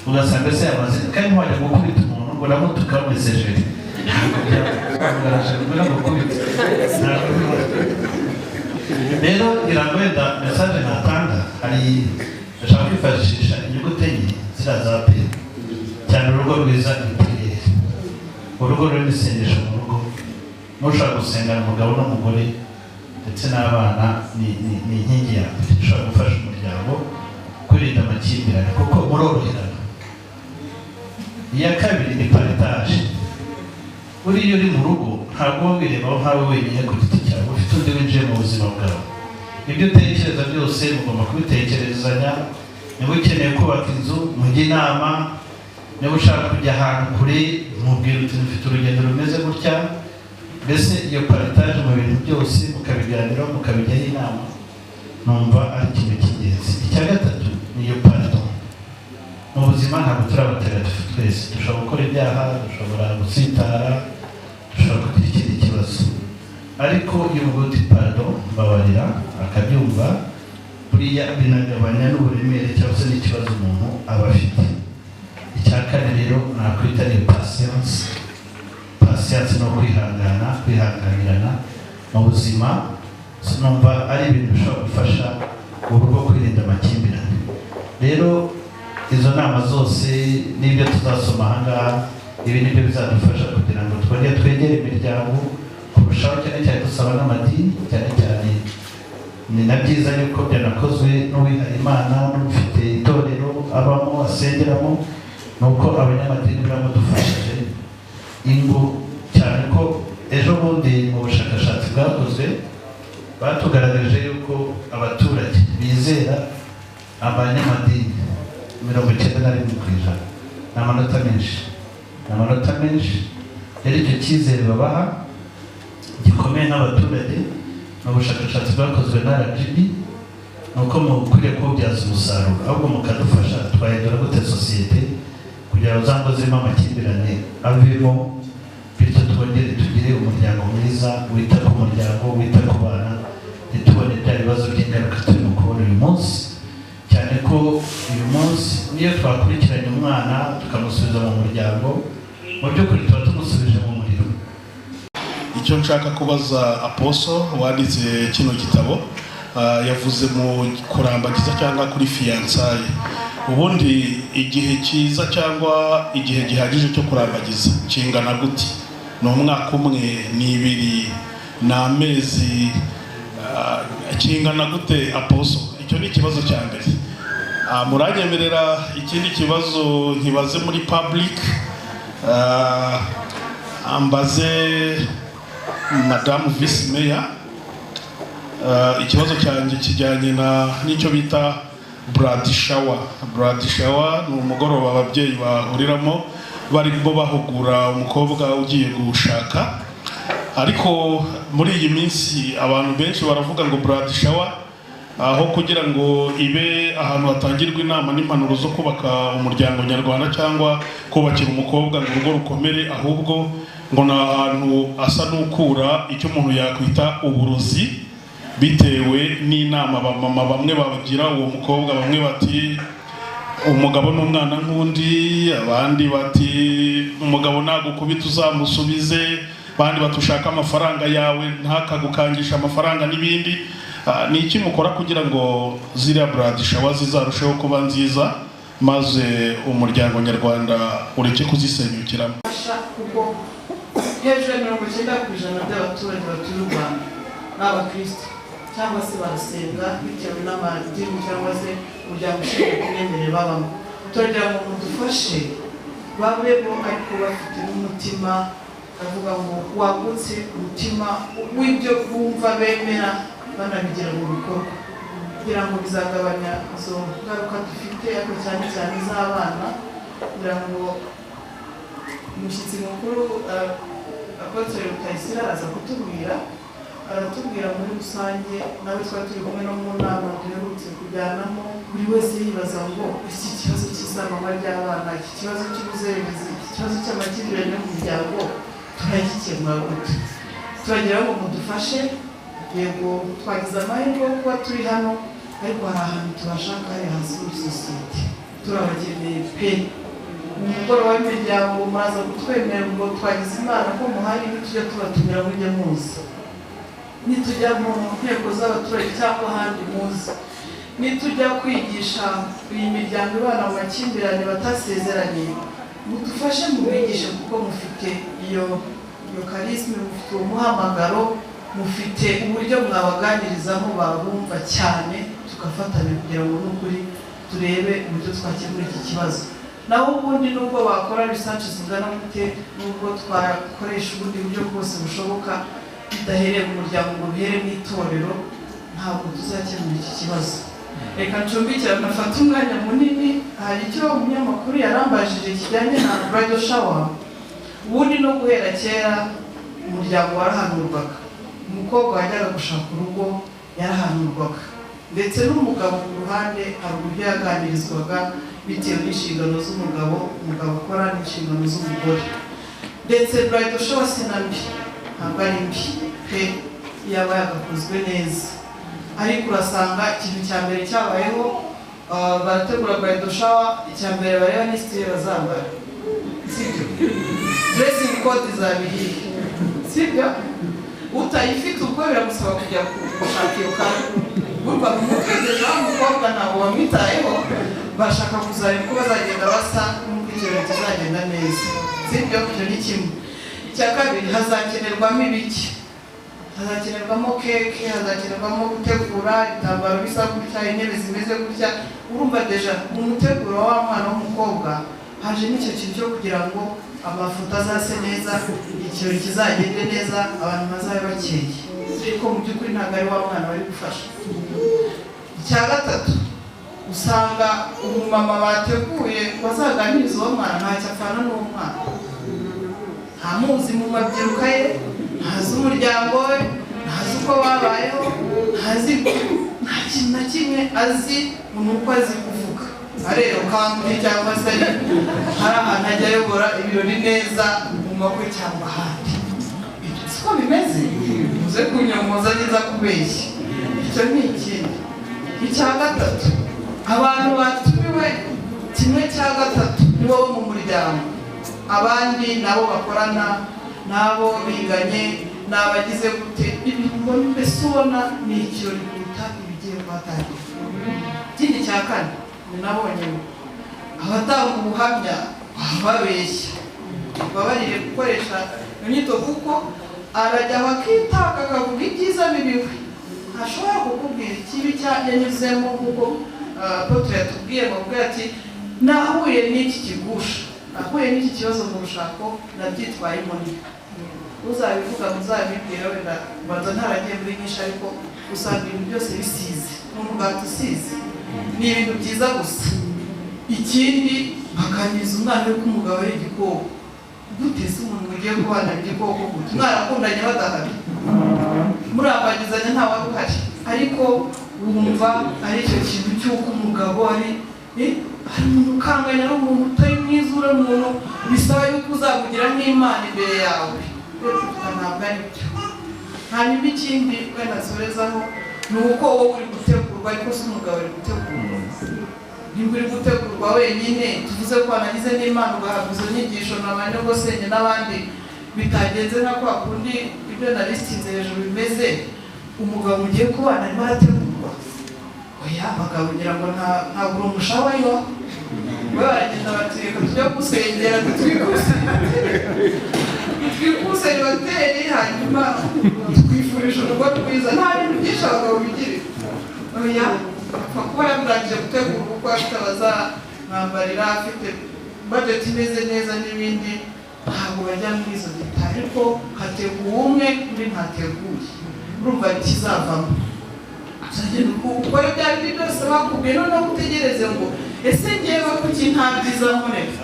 ugasanga mbese amazina. Kandi ntiwajya gukubita umuntu ngo uramutuka wamesejeri, ntabwo byagaraje ngo uramukubita, ntabwo bibaho. Rero ngira ngo wenda message natanga, hari ndashaka kwifashisha inyuguti enye ziriya za P cyane. Urugo rwiza ni prière, urugo rurimo isengesho. Mu rugo mushobora gusengana umugabo n'umugore ndetse n'abana, ni inkingi ya mbere ishobora gufasha umuryango kwirinda amakimbirane, kuko muroroherana. Iya kabiri ni partage. Buriya uri mu rugo ntabwo uba wirebaho nkawe wenyine ku giti cyawe, ufite undi winjiye mu buzima bwawe. Ibyo utekereza byose mugomba kubitekerezanya. Niba ukeneye kubaka inzu, mujye inama. Niba ushaka kujya ahantu kure, mubwira uti: "Mfite urugendo rumeze gutya." Mbese iyo partage mu bintu byose mukabiganiraho, mukabijyaho inama, numva ari ikintu cy'ingenzi. Icya gatatu ni iyo pardon. Mu buzima ntabwo turi abatagatifu twese, dushobora gukora ibyaha, dushobora gusitara, dushobora kugira ikindi kibazo, ariko iyo uvuga uti: "Pardon, mbabarira," akabyumva, buriya binagabanya n'uburemere cyangwa se n'ikibazo umuntu aba afite. Icya kane rero nakwita ni patience. Patience no kwihangana, kwihanganirana mu buzima, numva ari ibintu bishobora gufasha urugo kwirinda amakimbirane. Rero izo nama zose n'ibyo tuzasoma aha ngaha, ibi nibyo bizadufasha kugira ngo twongere twegere imiryango kurushaho, cyane cyane dusaba n'amadini. Cyane cyane ni na byiza yuko byanakozwe n'uwihaye Imana n'ufite itorero abamo, asengeramo, ni uko abanyamadini baramudufashije ingo, cyane ko ejo bundi mu bushakashatsi bwakozwe batugaragarije yuko abaturage bizera abanyamadini 91%. Ni amanota menshi, ni amanota menshi. Rero icyo cyizere babaha gikomeye n'abaturage, ni ubushakashatsi bwakozwe na RGB, ni uko mukwiriye kuwubyaza umusaruro, ahubwo mukadufasha twahindura gute sosiyete kugira ngo za ngo zirimo amakimbirane avemo, bityo twongere tugire umuryango mwiza wita ku muryango, wita ku bana, ntitubone bya bibazo by'ingaruka turimo kubona uyu munsi. Cyane ko uyu munsi niyo twakurikiranye umwana tukamusubiza mu muryango, mu by'ukuri tuba tumusubije mu muriro. Igitabo Icyo nshaka kubaza Apostle wanditse kino gitabo, yavuze mu kurambagiza cyangwa kuri fiançailles. Ubundi igihe cyiza cyangwa igihe gihagije cyo kurambagiza kingana gute? Ni umwaka umwe, ni 2, ni amezi, kingana gute, Apostle? Icyo ni ikibazo cya mbere. Muranyemerera ikindi kibazo nkibaze muri public, ambaze Madamu Vice Mayor. Ikibazo cyanjye kijyanye na n'icyo bita bridal shower. Bridal shower ni umugoroba ababyeyi bahuriramo barimo bahugura umukobwa ugiye gushaka. Ariko muri iyi minsi abantu benshi baravuga ngo bridal shower, aho kugira ngo ibe ahantu hatangirwa inama n'impanuro zo kubaka umuryango nyarwanda cyangwa kubakira umukobwa ngo urugo rukomere, ahubwo ngo ni ahantu asa n'ukura icyo umuntu yakwita uburozi, bitewe n'inama abamama bamwe bagira uwo mukobwa. Bamwe bati umugabo n'umwana nk'undi, abandi bati umugabo nagukubita uzamusubize, abandi bati ushaka amafaranga yawe ntakagukangisha amafaranga n'ibindi. Ni iki mukora kugira ngo ziriya bridal shower zizarusheho kuba nziza, maze umuryango nyarwanda ureke kuzisenyukiramo? Fasha, kuko hejuru ya 90% by'abaturage batuye u Rwanda ni abakristo cyangwa se barasenga, bitewe n'amadini cyangwa se umuryango ushinzwe kumyemerere babamo. Turagira ngo mudufashe babeho, ariko bafite n'umutima, ndavuga ngo wagutse, umutima w'ibyo bumva bemera banabigira mu bikorwa, kugira ngo bizagabanya izo ngaruka dufite, ariko cyane cyane iz'abana. Kugira ngo umushyitsi mukuru, Apôtre Rutayisire, araza kutubwira, aratubwira muri rusange. Nawe twari turi kumwe no mu nama duherutse kujyanamo, buri wese yibaza ngo iki kibazo cy'isanganywa ry'abana, iki kibazo cy'ubuzererezi, iki kibazo cy'amakimbirane mu miryango turagikemura gute? Turagira ngo mudufashe. Yego, twagize amahirwe yo kuba turi hano, ariko hari ahantu tubashaka, hari hasi muri sosiyete turabakeneye pe. Umugoroba w'imiryango muraza kutwemerera ngo twagize Imana ko muhari, nitujya tubatumira mujye muza, nitujya mu nteko z'abaturage cyangwa ahandi muze, nitujya kwigisha iyi miryango ibana mu makimbirane batasezeranye, mudufashe mubigishe, kuko mufite iyo charisme, mufite uwo muhamagaro, mufite uburyo mwabaganirizamo babumva cyane, tugafatanya kugira ngo n'ukuri turebe uburyo twakemura iki kibazo. Naho ubundi nubwo bakora research zingana gute, nubwo twakoresha ubundi buryo bwose bushoboka, bidahereye mu muryango ngo bihere mu itorero, ntabwo tuzakemura iki kibazo. Reka ncumbikira, nafata umwanya munini. Hari icyo umunyamakuru yarambajije kijyanye na bridal shower. Ubundi no guhera kera umuryango warahanurwaga, umukobwa wajyaga gushaka urugo yarahanurwaga, ndetse n'umugabo ku ruhande hari uburyo yaganirizwaga bitewe n'inshingano z'umugabo, umugabo akora, n'inshingano z'umugore. Ndetse bridal shower si na mbi, ntabwo ari mbi pe, yaba yagakozwe neza. Ariko urasanga ikintu cya mbere cyabayeho, barategura bridal shower, icya mbere bareba ni style bazambara, sibyo? Dressing code izaba irihe, sibyo? Utayifite ubwo biramusaba kujya gushaka iyo kantu. Urumva umutegereje wa mukobwa ntabwo bamwitayeho, bashaka kuzareba uko bazagenda basa n'uko ikirori kizagenda neza, sibyo? Icyo ni kimwe. Icya kabiri, hazakenerwamo ibiki? Hazakenerwamo keke, hazakenerwamo gutegura ibitambaro bisa gutya, intebe zimeze gutya. Urumva déjà mu muteguro wa mwana w'umukobwa haje n'icyo kintu cyo kugira ngo amafoto azase neza, ikirori kizagende neza, abantu bazabe bakeye, ariko mu by'ukuri ntabwo ari wa mwana bari gufasha. Icya gatatu, usanga umumama bateguye wazaganiriza uwo mwana ntacyo apfana n'uwo mwana, ntamuzi mu mabyiruka ye, ntazi umuryango we, ntazi uko babayeho, ntazi, nta kintu na kimwe azi. Ni uko azi kuvuga arero kandi cyangwa se hari ahantu ajya ayobora ibirori neza mu makwe cyangwa ahandi. Ibyo siko bimeze, muze kunyomoza neza kubeshya. Icyo ni ikindi. Icya gatatu, abantu batumiwe 1/3 nibo bo mu muryango, abandi nabo bakorana, n'abo biganye. Nabagize gute ibintu mbona, mbese ubona ni ikirori kuruta ibigiye kuhatangira. Ikindi cya kane nabonye, abatanga ubuhamya babeshya. Babarire gukoresha inyito, kuko arajya bakitaka akavuga ibyiza bibiwe, ntashobora kukubwira ikibi yanyuzemo, kuko Apôtre yatubwiye ngo avuge ati: "Nahuye n'iki kigusha, nahuye n'iki kibazo mu rushako, nabyitwayemo." Ni uzabivuga muzabibwira, wenda mbanza ntaragiye muri nyinshi, ariko usanga ibintu byose bisize, ni umugati usize, ni ibintu byiza gusa. Ikindi, bakangiza umwana we ko umugabo ari igikoko. Gute se umuntu mugiye kubana igikoko? Gute mwarakundanye badahari, murambagizanya nta wari uhari, ariko wumva ari icyo kintu cy'uko umugabo ari umuntu ukanganye, ari umuntu utari mwiza, uri umuntu bisaba yuko uzamugira nk'Imana imbere yawe? Ntabwo ari byo. Hanyuma ikindi wenda nsorezaho ni uko wowe uri gutegurwa, ariko si umugabo ari gutegurwa. Nimba uri gutegurwa wenyine, tuvuze ko wanagize n'Imana ugahabwa izo nyigisho na ba nyogosenge n'abandi, bitagenze nka kwa kundi ibyo naristinze hejuru bimeze, umugabo mugiye kubana arimo arategurwa? Oya, abagabo ngira ngo ntabwo uri umushawa yo we, baragenda bati: "Reka tujye gusengera dutwikuse hoteli, hanyuma twifurije urugo rwiza." Nta bintu byinshi abagabo bigirira. Oya, apfa kuba yarangije gutegura ubukwe, afite abazamwambarira, afite budget imeze neza n'ibindi. Ntabwo bajya muri izo détails, ariko hateguwe umwe, undi ntateguye. Urumva ikizavamo, uzagenda ukore bya bindi byose bakubwiye, noneho utegereze ngo: "Ese ngewe kuki nta byiza nkorera?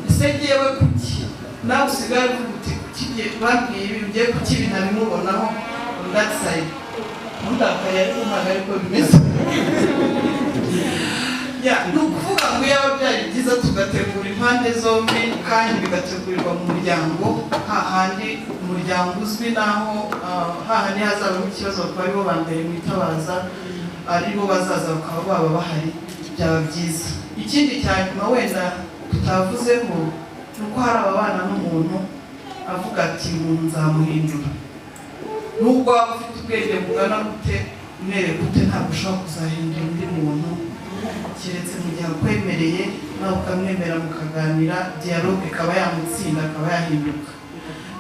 Ese ngewe kuki?" Nawe usigaye uvuga uti: "Kuki bambwiye ibi, ngiye kuki ibi ntabimubonaho on that side?" Ntundakaye, ariko ntabwo ariko bimeze. Ya, ni ukuvuga ngo iyo byari byiza tugategura impande zombi, kandi bigategurirwa mu muryango, hahandi umuryango uzwi n'aho hahandi hazabamo ikibazo bakaba aribo ba mbere mwitabaza, aribo bazaza bakaba baba bahari, byaba byiza. Ikindi cya nyuma wenda tutavuzeho ni uko hari ababana n'umuntu avuga ati: "Umuntu nzamuhindura." Nubwo waba ufite ubwenge bungana gute, umwereka ute, ntabwo ushobora kuzahindura undi muntu, keretse mu gihe akwemereye nawe ukamwemera, mukaganira, dialogue ikaba yamutsinda, akaba yahinduka.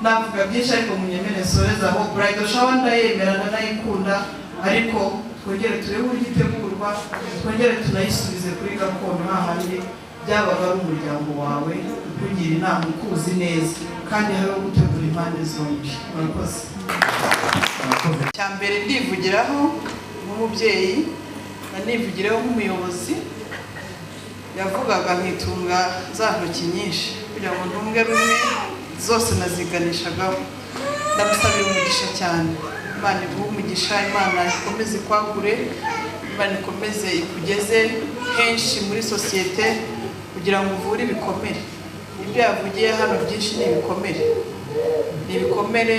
Navuga byinshi, ariko munyemere nsoreze aho. Bridal shower ndayemera, ndanayikunda, ariko twongere turebe uburyo itegurwa, twongere tunayisubize kuri gakondo, hahandi byabaga ari umuryango wawe ukugira inama, ukuzi neza, kandi hariho gutegura impande zombi. Murakoze. Cya mbere ndivugiraho nk'umubyeyi, nanivugireho nk'umuyobozi. Yavugaga nkitunga za ntoki nyinshi kugira ngo ntunge rumwe, zose naziganishagaho. Ndamusabira umugisha cyane. Imana iguhe umugisha, Imana ikomeze ikwagure, Imana ikomeze ikugeze henshi muri sosiyete kugira ngo uvure ibikomere. Ibyo yavugiye hano byinshi ni ibikomere, ni ibikomere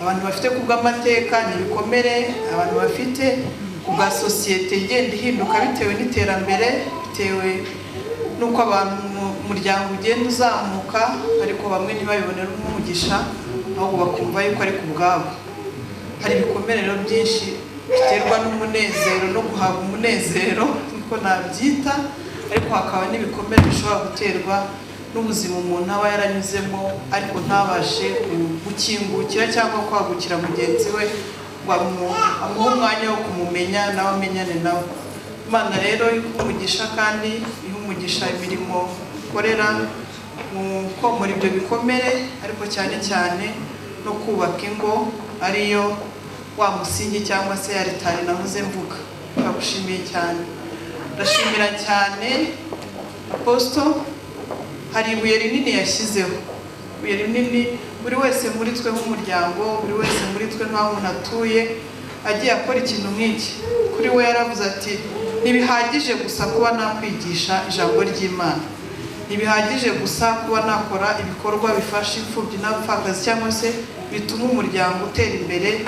abantu bafite ku bw'amateka, ni ibikomere abantu bafite ku bwa sosiyete igenda ihinduka bitewe n'iterambere, bitewe n'uko abantu mu muryango ugenda uzamuka, ariko bamwe ntibabibonere umugisha, ahubwo bakumva yuko ari ku bwabo. Hari ibikomere rero byinshi biterwa n'umunezero no guhabwa umunezero, niko nabyita, ariko hakaba n'ibikomere bishobora guterwa n'ubuzima umuntu aba yaranyuzemo, ariko ntabashe gukingukira cyangwa kwagukira mugenzi we ngo amuhe umwanya wo kumumenya, nawe amenyane nawe. Imana rero iha umugisha, kandi iha umugisha imirimo ikorera mu komora ibyo bikomere, ariko cyane cyane no kubaka ingo, ariyo wa musingi cyangwa se ya ritari nahoze mvuga. Ndagushimiye cyane, ndashimira cyane Apostle. Hari ibuye rinini yashyizeho, ibuye rinini buri wese muri twe nk'umuryango, buri wese muri twe nk'aho umuntu atuye, agiye akora ikintu nk'iki. Kuri we yaravuze ati: "Ntibihagije gusa kuba nakwigisha ijambo ry'Imana, ntibihagije gusa kuba nakora ibikorwa bifasha imfubyi n'abapfakazi cyangwa se bituma umuryango utera imbere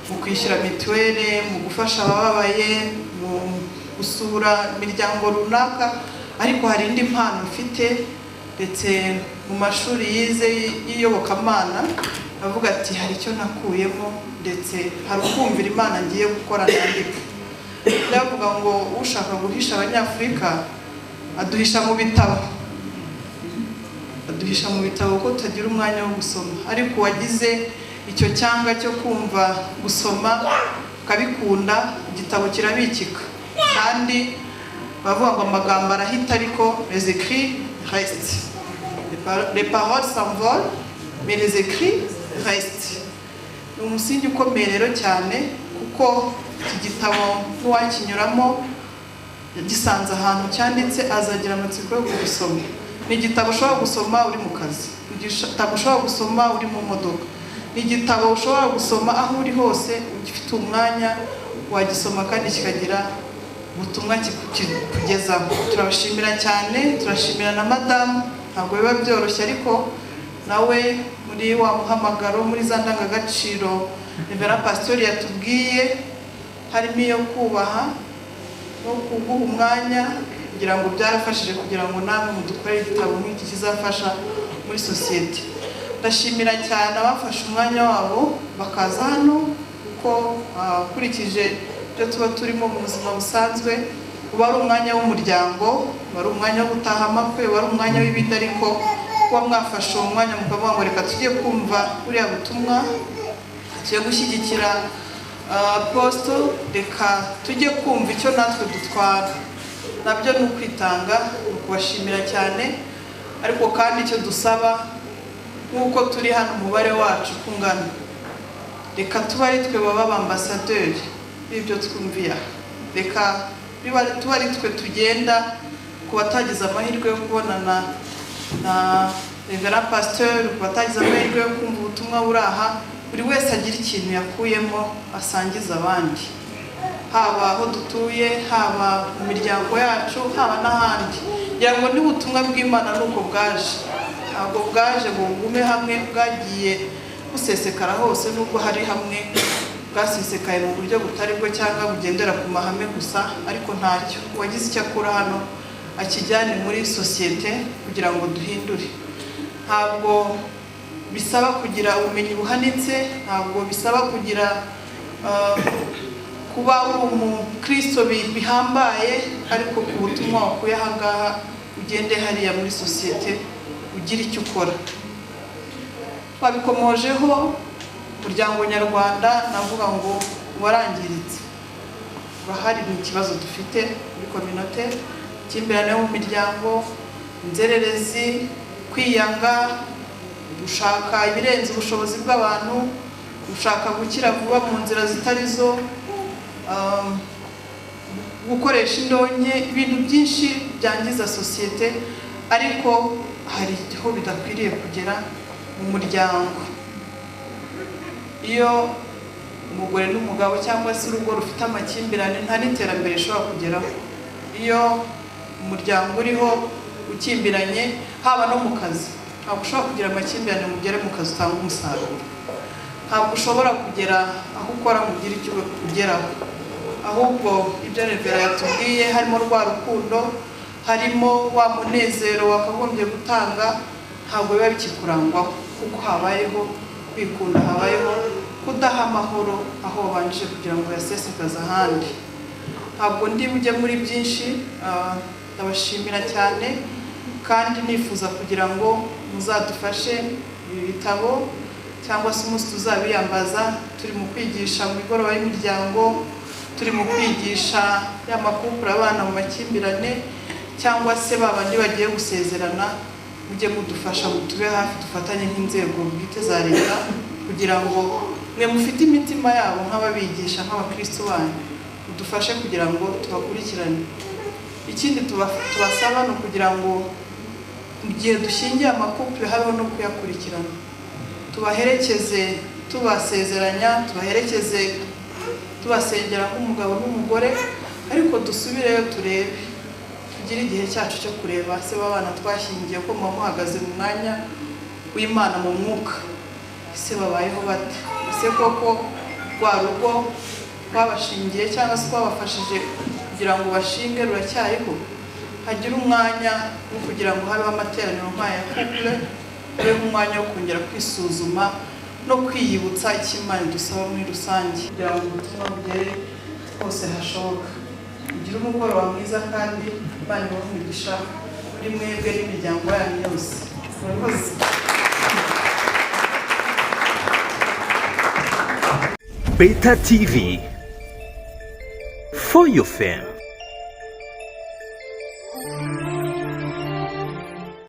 mu kwishyura mituweli, mu gufasha abababaye, mu gusura imiryango runaka, ariko hari indi mpano mfite." Ndetse mu mashuri yize y'iyobokamana, avuga ati hari icyo nakuyemo, ndetse hari ukumvira Imana ngiye gukora nandika. Ndavuga ngo ushaka guhisha Abanyafurika aduhisha mu bitabo, aduhisha mu bitabo ko tutagira umwanya wo gusoma. Ariko uwagize icyo cyanga cyo kumva gusoma ukabikunda, igitabo kirabikika. Kandi bavuga ngo amagambo arahita, ariko les écrits restent. Les paroles s'envolent, mais les écrits restent. Ni umusingi ukomeye rero cyane, kuko iki gitabo n'uwakinyuramo gisanze ahantu cyanditse azagira amatsiko yo kugisoma. Ni igitabo ushobora gusoma uri mu kazi, ni igitabo ushobora gusoma uri mu modoka, ni igitabo ushobora gusoma aho uri hose ugifite umwanya wagisoma, kandi kikagira ubutumwa kikugezaho. Turabashimira cyane, turashimira na madamu. Ntabwo biba byoroshye, ariko nawe muri wa muhamagaro, muri za ndangagaciro Reverend Pasitori yatubwiye, harimo iyo kubaha no kuguha umwanya, kugira ngo byarafashije kugira ngo namwe mudukorere igitabo nk'iki kizafasha muri sosiyete. Ndashimira cyane abafashe umwanya wabo bakaza hano, kuko ukurikije ibyo tuba turimo mu buzima busanzwe, uba ari umwanya w'umuryango, uba ari umwanya wo gutaha amakwe, uba ari umwanya w'ibindi, ariko kuba mwafashe uwo mwanya mukavuga ngo reka tujye kumva buriya butumwa, tugiye gushyigikira Apostle, reka tujye kumva icyo natwe dutwara, nabyo ni ukwitanga, ni ukubashimira cyane. Ariko kandi icyo dusaba, nk'uko turi hano umubare wacu uko ungana, reka tuba ari twe baba abambasaderi b'ibyo twumviye aha. Reka tuba ari twe tugenda ku batagize amahirwe yo kubonana na Reverend Pasteur, ku batagize amahirwe yo kumva ubutumwa buri aha, buri wese agira ikintu yakuyemo asangiza abandi, haba aho dutuye, haba mu miryango yacu, haba n'ahandi. Ngira ngo n'ubutumwa bw'Imana ni uko bwaje, ntabwo bwaje ngo bugume hamwe, bwagiye busesekara hose, nubwo hari hamwe bwasesekaye mu buryo butari bwo cyangwa bugendera ku mahame gusa, ariko ntacyo. Uwagize icyo akura hano akijyane muri sosiyete kugira ngo duhindure. Ntabwo bisaba kugira ubumenyi buhanitse, ntabwo bisaba kugira kuba uri umukristo bihambaye, ariko ku butumwa wakuye aha ngaha ugende hariya muri sosiyete ugire icyo ukora. Twabikomojeho, umuryango nyarwanda navuga ngo warangiritse, urahari, ni ikibazo dufite muri communauté: ikimbirane yo mu miryango, inzererezi, kwiyanga, gushaka ibirenze ubushobozi bw'abantu, gushaka gukira vuba mu nzira zitari zo, gukoresha indonke, ibintu byinshi byangiza sosiyete. Ariko hari aho bidakwiriye kugera mu muryango. Iyo umugore n'umugabo cyangwa se urugo rufite amakimbirane, nta n'iterambere rishobora kugeraho. Iyo umuryango uriho ukimbiranye, haba no mu kazi, ntabwo ushobora kugira amakimbirane ngo ugere mu kazi utanga umusaruro. Ntabwo ushobora kugera aho ukora ngo ugire icyo ugeraho. Ahubwo ibyo Reverend yatubwiye, harimo rwa rukundo, harimo wa munezero wakagombye gutanga, ntabwo biba bikikurangwaho, kuko habayeho kwikunda, habayeho kudaha amahoro aho wabanjije kugira ngo uyasesekaze ahandi. Ntabwo ndi bujye muri byinshi, ndabashimira cyane, kandi nifuza kugira ngo muzadufashe ibi bitabo, cyangwa se umunsi tuzabiyambaza turi mu kwigisha mu migoroba y'imiryango, turi mu kwigisha ya ma couple abana mu makimbirane, cyangwa se ba bandi bagiye gusezerana, mujye mudufasha, mutube hafi, dufatanye nk'inzego bwite za leta, kugira ngo mwe mufite imitima yabo nk'ababigisha, nk'abakristo banyu, mudufashe kugira ngo tubakurikirane. Ikindi tubasaba ni ukugira ngo mu gihe dushingiye ama couple habeho no kuyakurikirana, tubaherekeze tubasezeranya, tubaherekeze tubasengera nk'umugabo n'umugore, ariko dusubireyo turebe, tugire igihe cyacu cyo kureba se b'abana twashyingiye, ko muba muhagaze mu mwanya w'Imana mu mwuka, ese babayeho bate? Ese koko rwa rugo twabashingiye cyangwa se twabafashije kugira ngo bashinge ruracyariho? Hagire umwanya wo kugira ngo habeho amateraniro nk'aya couple, habeho umwanya wo kongera kwisuzuma no kwiyibutsa icyo Imana idusaba muri rusange, kugira ngo ubutumwa bugere hose hashoboka. Mugire umugoroba mwiza kandi Imana ibahe umugisha kuri mwebwe n'imiryango yanyu yose. Murakoze. Beta TV for your fam.